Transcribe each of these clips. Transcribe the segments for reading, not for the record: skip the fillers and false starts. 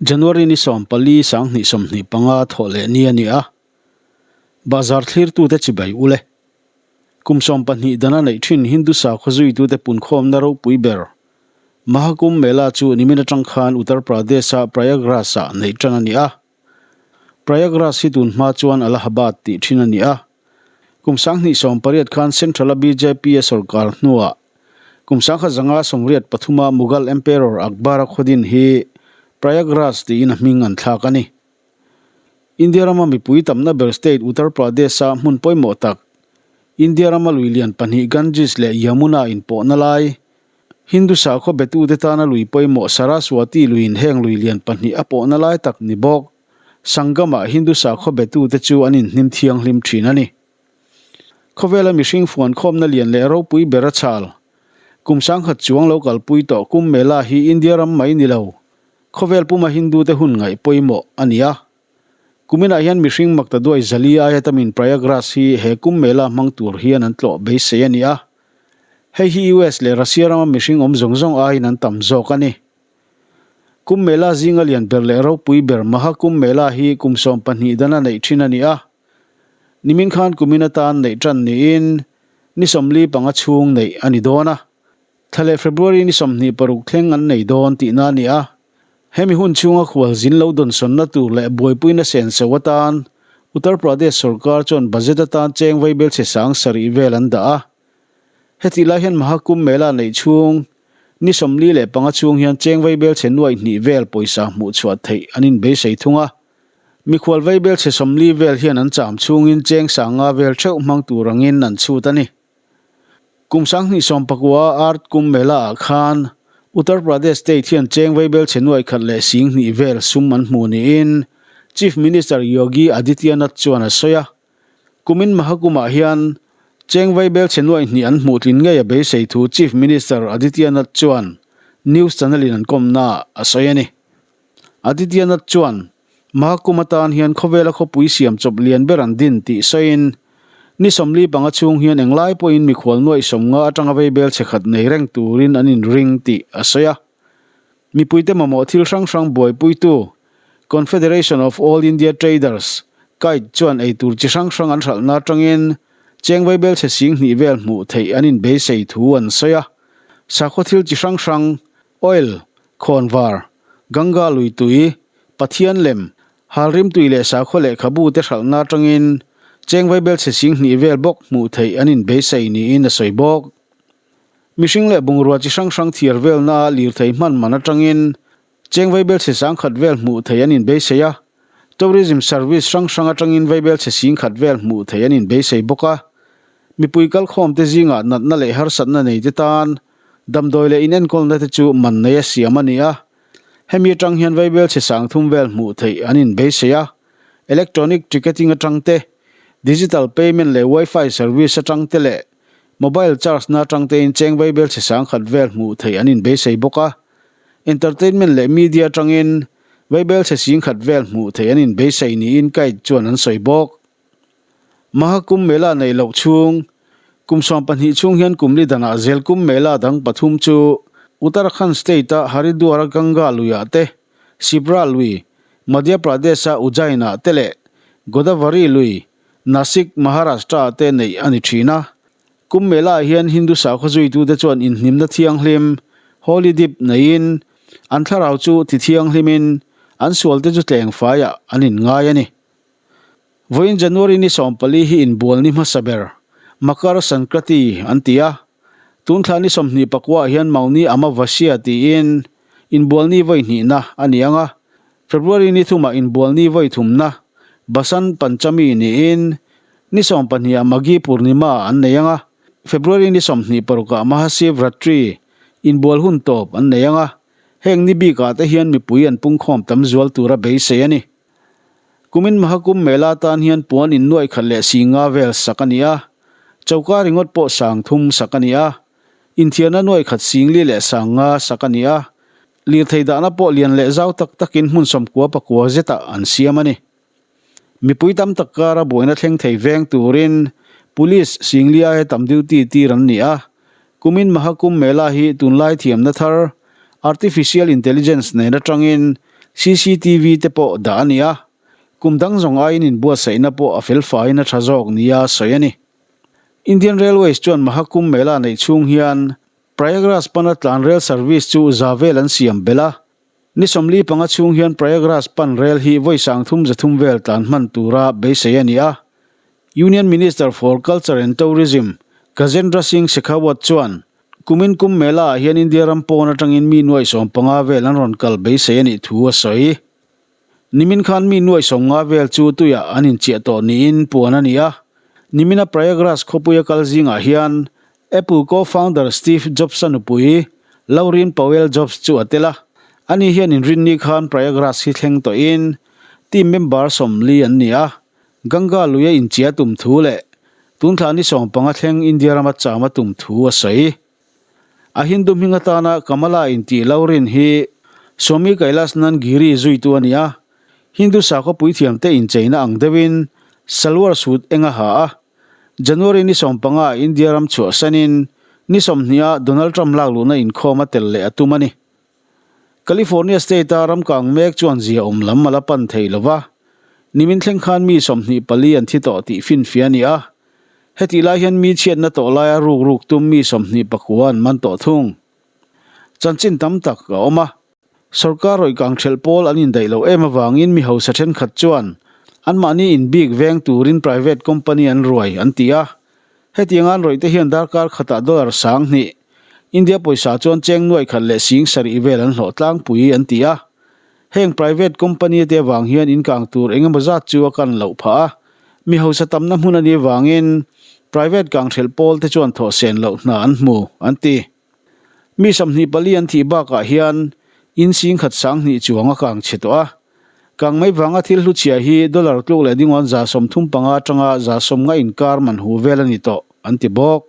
January ni 14 2025 thawh leh ni a ni a. Bazar thlirtute chibai ul e. Kum 12 dana neih thin Hindu sakhaw zuitute punkhawmna ropui ber Mahakumbh Mela chu nimin atang khan Uttar Pradesh-a Prayagraj-ah neih tan a ni a. Prayagraj hi tun hma chuan Allahabad tih thin a ni a. Kum 2018 khan Central-a BJP a sorkar hnuah kum 1983-a Mughal Emperor Akbar-a khawdin hi Prayagraj tiin a hming an thlak a ni. India rama mipui tamna ber state Uttar Pradesh-a hmun pawimawh tak, India rama lui lian pahnih Ganges leh Yamuna inpawhna lai, Hindu sakhaw betute tana lui pawimawh Saraswati luiin heng lui lian pahnih a pawhna lai tak ni bawk, Sangam-ah Hindu sakhaw betute chu an inhnim thianghlim thin a ni. Khawvela mihring fuankhawmna lian leh ropui ber a chhal. Kum 10,000 chuang lo kalpui tawh Kumbh Mela hi India ram mai ni lo, Khawvel puma Hindu te hun ngaih pawimawh a ni a. Kuminah hian mihring makta duai zali aia tamin Prayagraj hi he Kumbh Mela hmang tur hian an tlawh beisei a ni a. Hei hi US leh Russia rama mihring awm zawng zawng aiin an tam zawk a ni. Kumbh Mela zinga lian ber leh ropui ber Maha Kumbh Mela hi kum 12 dana neih thin a ni a. Nimin khan kumin atan neih tan niin ni 45 chhung neih a ni dawn a. Thla leh February ni 26 thleng an nei dawn tihna a ni a. Hemi hun chhunga khual zin lo dawnsawnna tur leh buaipuina senso atan Uttar Pradesh sorkar chuan budget atan cheng vaibel chhe sang sarih vel an dah a. Hetih lai hian Mahakumbh Mela neih chhung ni 45 chhung hian cheng vaibel chhe nuaih hnih vel pawisa hmuh chhuah theih an inbeisei thung a. Mikhual vaibel chhe 40 vel hian an cham chhungin cheng sanga vel theuh hmang tur angin an chhut a ni. Kum 2019 Art Kumbh Mela ah khan Uttar Pradesh state hian cheng vaibel chhe nuaih khat leh sing hnih vel sum an hmu niin Chief Minister Yogi Adityanath chuan a sawi a. Kumin Mahakumbh-ah hian cheng vaibel chhe nuaih hnih an hmuh tlin ngei a beisei thu Chief Minister Adityanath chuan news channel in an kawmnaah a sawi a ni. Adityanath chuan Mahakumbh atan hian khawvela khawpui siam chawp lian ber an din tih sawiin ni 45 chhung hian englai pawhin mikhual nuaih 50 atanga vaibel chhe khat nei reng turin an inring tih a sawi a. Mipuite mamawh thil hrang hrang buaipuitu Confederation of All India Traders, CAIT, chuan eitur chi hrang hrang an hralhna atangin cheng vaibel chhe sing hnih vel hmuh theih an inbeisei thu an sawi a. Sakhaw thil chi hrang hrang, oil, khawnvar, Ganga lui tui, Pathian lem, halrim tui leh sakhaw lehkhabu te hralhna atangin cheng vaibel chhe sing hnih vel bawk hmuh theih an inbeisei niin a sawi bawk. Mihring leh bungrua chi hrang hrang thiar velna lirthei hman man atangin cheng vaibel chhe sang khat vel hmuh theih an inbeisei a, tourism service hrang hrang atangin vaibel chhe sing khat vel hmuh theih an inbeisei bawk a. Mipui kalkhawm te zingah natna leh harsatna nei te tan damdawi leh inenkawlna te chu man nei a siam a ni a. Hemi atang hian vaibel chhe sang thum vel hmuh theih an inbeisei a. Electronic ticketing atang te, digital payment leh wifi service atang te leh mobile charge na atang tein cheng vaibel chhe sang khat vel hmuh theih an inbeisei bawk a. Entertainment leh media atangin vaibel chhe sing khat vel hmuh theih an inbeisei niin CAIT chuan an sawi bawk. Mahakumbh Mela neih loh chhung, kum 12 chhung hian kum li danah zel Kumbh Mela dang pathum chu Uttarakhand state-a Haridwar-a Ganga luiah te, Shipra lui, Madhya Pradesh-a Ujjain-ah te leh Godavari lui, Nasik, Maharashtra-ah te neih a ni thin a. Kumbh Mela-ah hian Hindu sakhaw zuitute chuan inhnimna thianghlim, holy dip, neiin an thlarau chu ti thianghlimin an sualte chu tleng faiah an inngai a ni. Vawiin January ni 14 hi inbual ni hmasa ber, Makar Sankranti an ti a. Tun thla ni 29 ah hian Mauni Amavasya tiin inbual ni vawi hnihna a ni ang a. February ni thumah inbual ni vawi thumna, Basant Panchami niin ni 12 ah Maghi Purnima an nei ang a. February ni 26 ah Mahashivratri inbual hun tawp an nei ang a. Heng ni bikah te hian mipui an pungkhawm tam zual tura beisei a ni. Kumin Mahakumbh Mela tan hian puan in nuaih khat leh si nga vel sak a ni a, choka ringawt pawh sang thum sak a ni a, inthiarna nuaih khat sing li leh sang nga sak a ni a, lirthei dahna pawh lian leh zau tak takin hmun sawmkua pakua zetah an siam a ni. Mipui tam tak kara buaina thleng thei veng turin Police sing li aia tam duty tir an ni a, kumin Mahakumbh Mela hi tunlai thiamna thar Artificial Intelligence nen atangin. cctv te pawh dah a ni a, kum dang zawng aiin inbuatsaihna pawh a felfaiin a tha zawk nia sawi a ni. Indian Railways chuan Mahakumbh Mela neih chhung hian Prayagraj pana tlan rel service chu za vel an siam belh a, ni 45 chhung hian Prayagraj pan rel hi vawi 3300 vel tlan hman tura beisei a ni a. Union Minister for Culture and Tourism, Gajendra Singh Shekhawat chuan kumin Kumbh Mela ah hian India ram pawn atangin mi nuaih 15 vel an rawn kal beisei a nih thu a sawi. Nimin khan mi nuaih 50 vel chu tuiah an inchiah tawh niin puan a ni a. Nimina Prayagraj khawpuia kal zingah hian Apple co-founder Steve Jobs-a nupui Laurene Powell Jobs chu a tel a. Ani hian inrinni khan Prayagraj hi thleng tawhin team member 40 an ni a. Ganga luia inchia tum thu leh tunthla ni 15 thleng India rama cham a tum thu a sawi. A Hindu hming atana Kamala intih Laurene hi Swami Kailash Nand Giri zuitu a ni a. Hindu sakhaw puithiamte incheina ang deuhin salwar suit eng a ha a. January ni 15 ah India ram chhuahsanin ni 20 ah Donald Trump lakluhna inkhawm a tel leh a tum a ni. California state-a ram kang mek chuan zia awm lam a la pan thei lo va, nimin thleng khan mi 24 an thi tawh tih finfiah a ni a. Hetih lai hian mi chhiatna tawh laia ruk ruk tum mi 29 an man tawh thung. Chanchin tam tak a awm a. Sorkar rawih kang ṭhelh pawl an indaih loh em avangin mi hausa ṭhenkhat chuan anmahni inbik veng turin private company an ruai an ti a. Hetiang an rawihte hian darkar khatah dollar 2000, India pawisa chuan cheng nuaih khat leh 7000 vel an hlawh tlangpui an ti a. Heng private company te avang hian inkang tur eng emaw zat chu a kan loh phah a. Mi hausa tamna hmun a nih avangin private kang ṭhelh pawl te chuan thawhsen loh hna an hmu an ti. Mi 24 an thih bakah hian in 10,000 20 chuang a kang chhe tawh a. Kang mai vanga thil hlu chhia hi dollar tluk leh dingawn 35% atanga 70% inkar man hu vel a ni tawh, an ti bawk.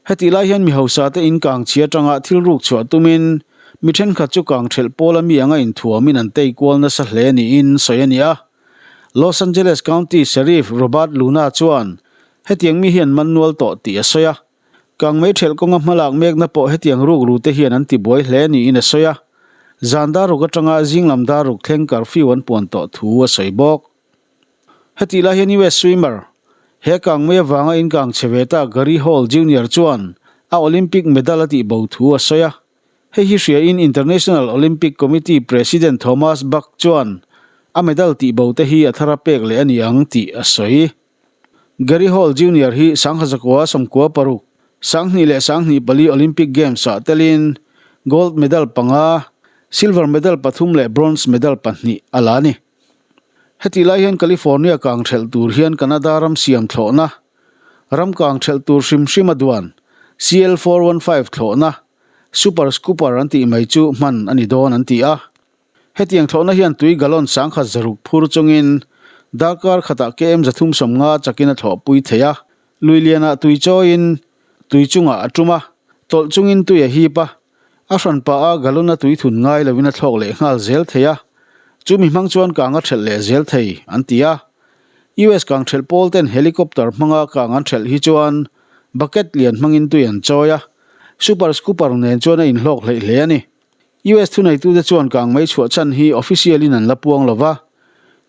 Hetih lai hian mi hausa te in kang chhia atanga thil ruk chhuah tumin mi thenkhat chu kang thelh pawla mi anga inthuamin an tei kual nasa hle niin sawi a ni a. Los Angeles County Sheriff Robert Luna chuan hetiang mi hian man nual tawh tih a sawi a. Kang mei ṭhelh kawnga hmalak mekna pawh hetiang rukru te hian an tibuai hle niin a sawi a, zan daruk aṭanga zing lam daruk thleng curfew an puan tawh thu a sawi bawk. Hetih lai hian US swimmer, he kang mei avanga inkang chhe ve ta Gary Hall Junior chuan a Olympic medal a tihbo thu a sawi a. Hei hi hriain International Olympic Committee President Thomas Bach chuan a medal tihbo te hi a thara pek leh a ni ang tih a sawi. Gary Hall Junior hi 1996, 2024 Olympic Games-ah telin gold medal panga, silver medal pathum leh bronze medal pahnih a la a ni. Hetih lai hian California kang ṭhelh tur hian Canada ram siam thlawhna, ram kang ṭhelh tur hrim hrim a duan CL 415 thlawhna, Super Scooper an tih mai chu hman a ni dawn an ti a. Hetiang thlawhna hian tui gallon 1600 phur chungin darkar khatah km 350 chakin a thlawhpui thei a. Lui lianah tui chawiin tui chungah a tum a, tawlh chungin tui a hip a, a hran pah a gallon a tui thun ngai loin a thlawk leh nghal zel thei a, chumi hmang chuan kang a ṭhelh leh zel thei, an ti a. US kang ṭhelh pawl ten helicopter hmanga kang an ṭhelh hi chuan bucket lian hmangin tui an chawi a, super scooper nen chuan a inhlawk hleih hle a ni. US thuneitute chuan kang mei chhuah chhan hi official-in an la puang lo va.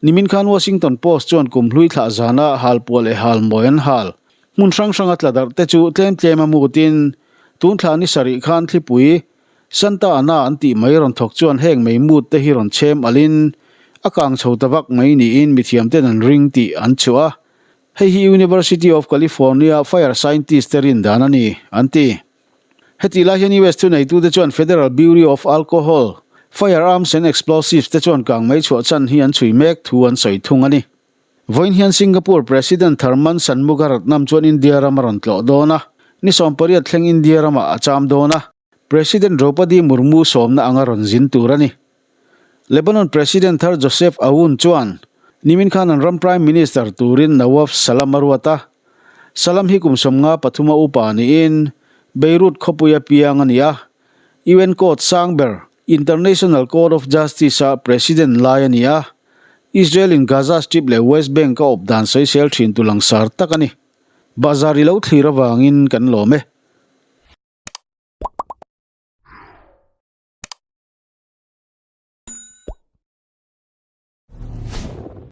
Nimin khan Washington Post chuan kum hlui thlah zana halpuah leh halmawi an hal. Hmun hrang hranga tla darh te chu tlem tlem a mutin tun thla ni sarih khan thlipui Santa Ana an tih mai rawn thawk chuan heng mei mut te hi rawn chhem alhin a kang chho ta vak mai niin mithiamten an ring tih an chhuah a. Hei hi University of California fire scientist te rin dan a ni, an ti. Hetih lai hian US thuneitute chuan Federal Bureau of Alcohol, Firearms and Explosives te chuan kang mei chhuah chhan hi an chhui mek thu an sawi thung a ni. Vawiin hian Singapore President Tharman Shanmugaratnam chuan India ram a rawn tlawh dawn a, ni 18 thleng India ramah a cham dawn a. President Droupadi Murmu sawmna anga rawn zin tur a ni. Lebanon President thar Joseph Aoun chuan nimin khan an ram Prime Minister turin Nawaf Salam a ruat a. Salam hi kum 53 a upa niin Beirut khawpuia piang a ni a. UN Court sang ber, International Court of Justice-a President lai a ni a. Israel-in Gaza Strip leh West Bank a awp dan sawisel thin tu langsar tak a ni. Bahzar i lo thlir avangin kan lawm e.